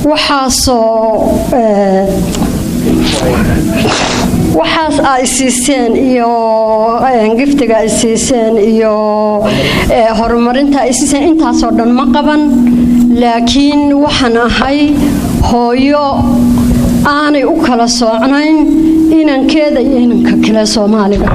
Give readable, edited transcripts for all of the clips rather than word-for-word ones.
Waxaasoo waxaas ay siiseen iyo giftiga ay siiseen iyo horumarinta ay siiseen, intaasoo dhan ma qaban, laakiin waxaan ahay hooyo aanay u kala soocnayn inankeeda iyo inanka kale Soomaaliga.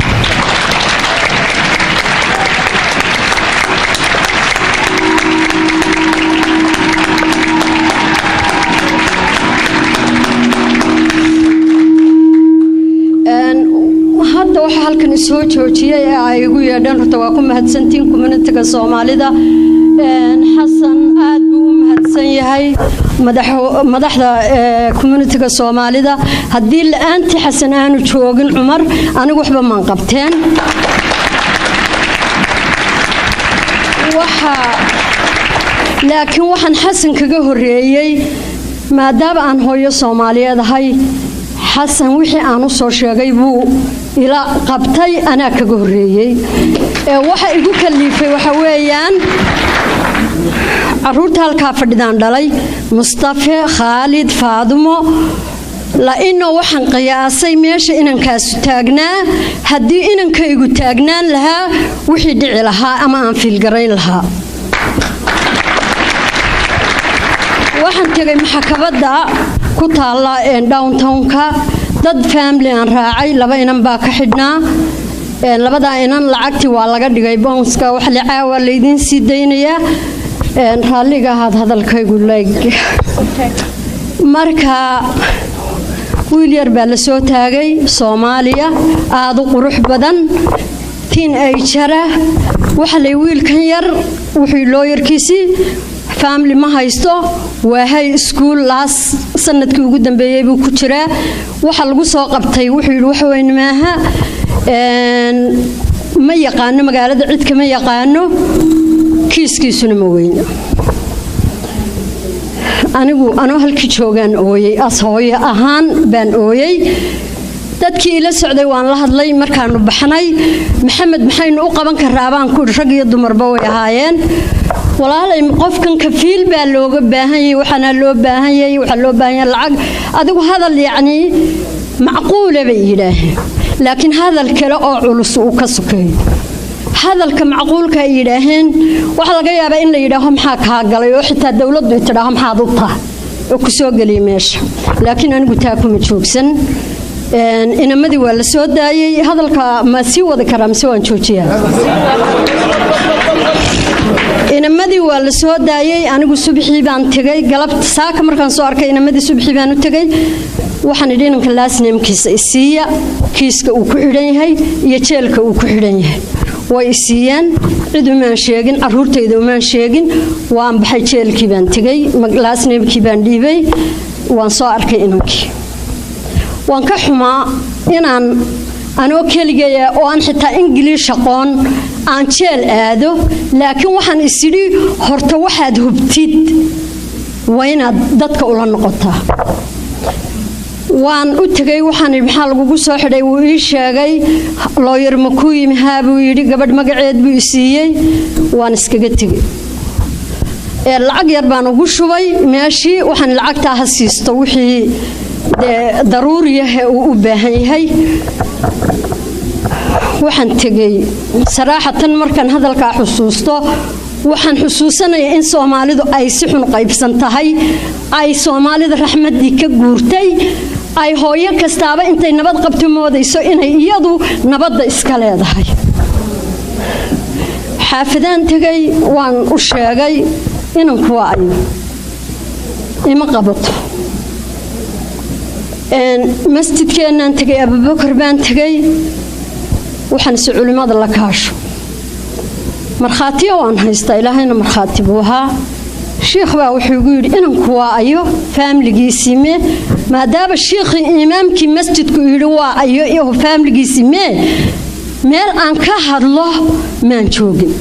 Hadda waxaa halkan isoo joojiyay ee ay igu yeedheen, horta waa ku mahadsantiin communityga Soomaalida. Xasan aad buu u mahadsan yahay, madaxda communityga Soomaalida. Haddii la-aantii Xasan aanu joogin Cumar, anigu waxba maan qabteen. Laakiin waxaan Xasan kaga horeeyey, maadaama aan hooyo Soomaaliyeed ahay, Xasan wixii aan u soo sheegay buu ila qabtay, anaa kaga horeeyey. Waxa igu kaliifay waxa weeyaan caruurta halkaa fadhidaan dhalay, Mustafe, Khaalid, Faadumo. La-ino waxaan qiyaasay meesha inankaasu taagnaa, haddii inankaygu taagnaan lahaa wixii dhici lahaa ama aan fiilgarayn lahaa. Waxaan tegay maxakabadda ku taalla downtownka, dad family aan raacay, laba inan baa ka xidhnaa. Labadaa inan lacagtii waa laga dhigay bounska, wax licaawa laydiin sii daynayaa. Raalliga ahaad hadalkaygu leeg. Marka wiil yar baa la soo taagay, Soomaaliya, aada u qurux badan, teenager. Waxa lay wiilkan yar wuxuu lawyerkiisii family ma haysto, waa high school, laas sanadkii ugu dambeeyey buu ku jiraa. Waxa lagu soo qabtay wuxuu yidhi wax weyn maaha, ma yaqaano magaalada, cid kama yaqaano, kiiskiisuna ma weyno. Anigu anoo halkii joogaan ooyey, as hooyo ahaan baan ooyey. Dadkii ila socday waan la hadlay markaanu baxnay. Maxamed, maxaynu u qaban karaa baan ku idhi? Rag iyo dumarba way ahaayeen. Walaalay, qofkan kafiil baa looga baahan yahay, waxaana loo baahan yahay, waxaa loo baahan yahay lacag. Adigu hadal yacnii macquula bay yidhaaheen, laakiin hadal kale oo culus uu ka sokeeyo hadalka macquulka ay yidhaaheen. Waxaa laga yaabaa in la yidhaaho maxaa kaa galay, oo xitaa dowladdu tidhaaho maxaad u tahay oo ku soo geliyay meesha. Laakiin anigu taa kuma joogsan. Inamadii waa la soo daayey. Hadalka ma sii wadi karaa mise waan joojiyaa? Inamadii waa la soo daayey. Anigu subaxii baan tegey, galabta saaka markaan soo arkay inamadii, subaxii baan u tegey. Waxaan idhi inanka last namekiisa isiiya, kiiska uu ku xidhan yahay iyo jeelka uu ku xidhan yahay. Way isiiyeen. Cid umaan sheegin, caruurtayda umaan sheegin. Waan baxay, jeelkii baan tegey, last namekii baan dhiibay, waan soo arkay inankii. Waan ka xumaa inaan anoo keligaya oo aan xitaa Ingiliish aqoon aan jeel aado, laakiin waxaan isidhi horta waxaad hubtid waa inaad dadka ula noqotaa. Waan u tegay, waxaan idhi maxaa lagugu soo xidhay? Wuu ii sheegay. Lawyer ma kuu yimi? Haa buu yidhi. Gabadh magaceed buu i siiyey. Waan iskaga tegey. Lacag yar baan ugu shubay meeshii. Waxaan lacagtaa ha siisto wixii dee daruuriyahe uu u baahan yahay. Waxaan tegey, saraaxatan markaan hadalkaa xusuusto, waxaan xusuusanayaa in Soomaalidu ay si xun qaybsan tahay, ay Soomaalida raxmaddii ka guurtay, ay hooyo kastaaba intay nabad qabto moodayso inay iyadu nabadda iska leedahay. Xaafadaan tegay, waan u sheegay inanku waa ayo, ima qabato. Masjidkeennaan tegay, Abubakar baan tegay. Waxaan ise culimmada la kaasho, markhaatiyo waan haystaa, Ilaahayna markhaati buu ahaa. Shiikh baa wuxuu igu yidhi inanku waa ayo, familygiisii mee? Maadaama shiikhii imaamkii masjidku yidhi waa ayo iyo familygiisii mee, meel aan ka hadlo maan joogin.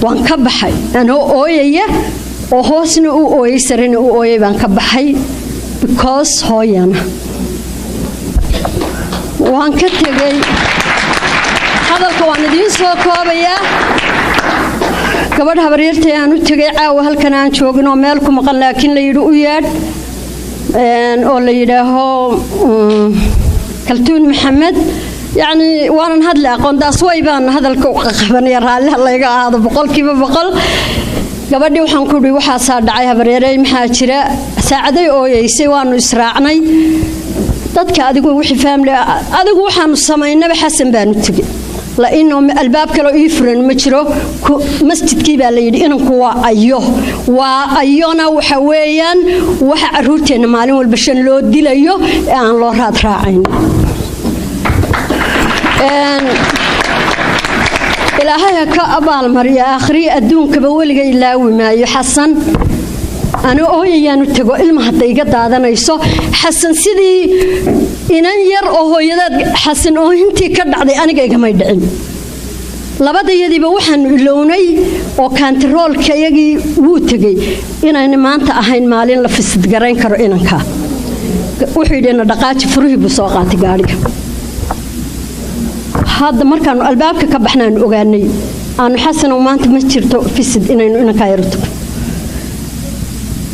Waan ka baxay anoo ooyaya, oo hoosna u ooyay, sarena u ooyay baan ka baxay, because hooyana waan ka tegey. Hadalka waan idiin soo koobayaa. Gabadh habaryartay aan u tegay caawa halkan aan joogin oo meel ku maqan, laakiin la yidhi u yeedh, oo la yidhaaho Kaltuun Maxamed. Yacni waanan hadli aqoon, daasway baan hadalka u qaqabanaya, raalliha layga ahaado 100%. Gabadhii waxaan ku idhi, waxaasaa dhacay habaryarey, maxaa jira? Saacaday ooyeysay, waanu israacnay. Dadka adigu wixii family adigu waxaanu samaynaba, Xasan baanu tegey lainoo albaab kaloo ii furan ma jiro. Masjidkii baa la yidhi inanku waa ayo, waa ayona. Waxa weeyaan waxa caruurteenna maalin walba shan loo dilayo ee aan loo raad raacayn. Ilaahay ha ka abaalmariyo aakhriya adduunkaba, weliga ilaawi maayo Xasan. Ani ooyayaanu tego, ilma hadda iga daadanayso. Xasan sidii inan yar oo hooyadaad Xasan oohintii ka dhacday aniga igamay dhicin. Labadayadiiba waxaanu ilownay oo kaantaroolka iyagii wuu tegey inayna maanta ahayn maalin la fisidgarayn karo inanka. Wuxuu yidhi na dhaqaaji, furihii buu soo qaatay gaadhiga. Hadda markaanu albaabka ka baxnaanu ogaanay aanu Xasanow maanta ma jirto visit inaynu inankaa yar u tagno.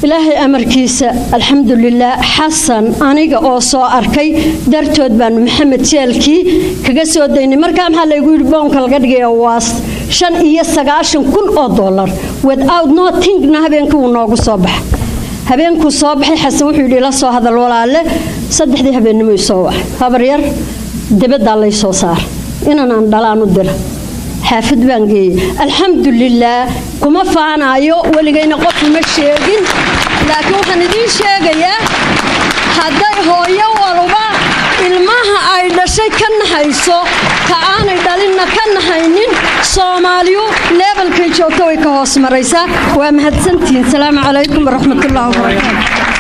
Ilaahay amarkiisa, alxamdulilah, Xasan aniga oo soo arkay dartood baanu Maxamed jeelkii kaga soo daynay. Markaa maxaa laygu yidhi? Bondka laga dhigaya waa $95,000 without nothingna. Habeenkii wuu noogu soo baxay. Habeenkuu soo baxay Xasan wuxuu yidhi, ila soo hadal walaale. 3dii habeennimo soo waxay, habar yar dibaddaa lay soo saara, inanaan dhalaan u dira, xaafad baan geeyey. Alxamdulilaah, kuma faanaayo, weligayna qof uma sheegin, laakiin waxaan idiin sheegayaa hadday hooyo walba ilmaha ay dhashay ka naxayso, ka aanay dhalinna ka naxaynin, Soomaaliyu levelkay joogto way ka hoos maraysaa. Waa mahadsantihiin. Salaamu calaykum waraxmatullahi wabarakaatu.